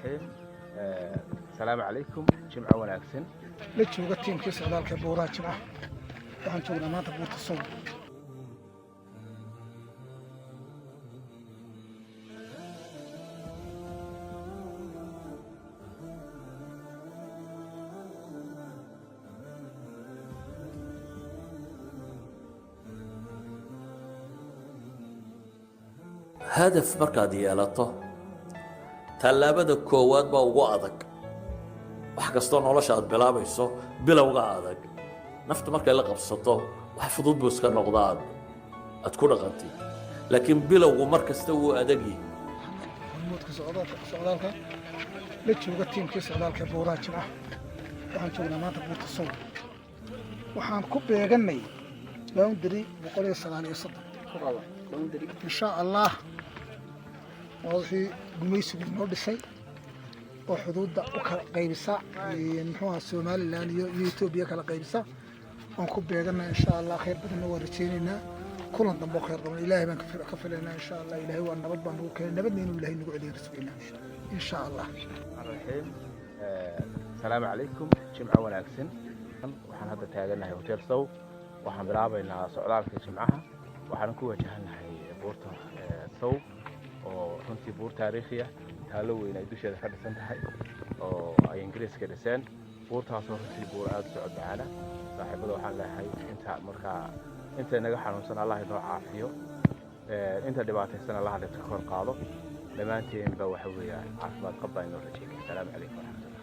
Raxiim. Asalaamu calaykum, jimco wanaagsan. La jooga tiimkii socdaalka buuraha Jimcaha. Waxaan joognaa maanta buurta Sow. Hadaf markaad yeelato, tallaabada koowaad baa ugu adag. Wax kastoo nolosha aad bilaabayso, bilowga adag. Naftu markay la qabsato, wax fudud buu iska noqdaa, aad ku dhaqantid, laakiin bilowgu mar kasta wuu adag yihi. Hormuudka socdaalka, la jooga tiimkii socdaalka buuraha Jimcaha. Waxaan joognaa maanta buurta Sow. Waxaan ku beeganay boundary 139, insha Allah. Waa wixii gumaysigu inoo dhisay oo xuduudda u kala qaybisa, muxuu ahaa, Somaliland iyo Etoobiya kala qaybisa. Waan ku beeganay, insha Allah. Khayr badanna waan rajaynaynaa, kulan dambe oo khayr qaban Ilaahay baan ka filaynaa, insha Allah. Ilaahay waa nabad baan nagu keenay, nabadna inuu Ilaahay nagu celiyo rasuulina, insha Allah. Raxiim. Asalaamu calaykum, jimco wanaagsan. Waxaan hadda taaganahay Hotel Sow. Waxaan bilaabaynaa socdaalka jimcaha. Waxaan ku wajahannahay buurta Sow, oo runtii buur taariikhi ah, taalo weyn ay dusheeda ka dhisan tahay oo ay Ingiriiska dhiseen. Buurtaasoo runtii buur aada u socod macaana. Saaxiibada waxaan leeyahay, inta markaa inta naga xanuunsan Allah inoo caafiyo, inta dhibaataysan Allah dhibta kor qaado. Dhammaanteenba waxa weeyaan caafimaad qab baa inoo rajeynaya. Asalaamu calaykum waraxmatullah.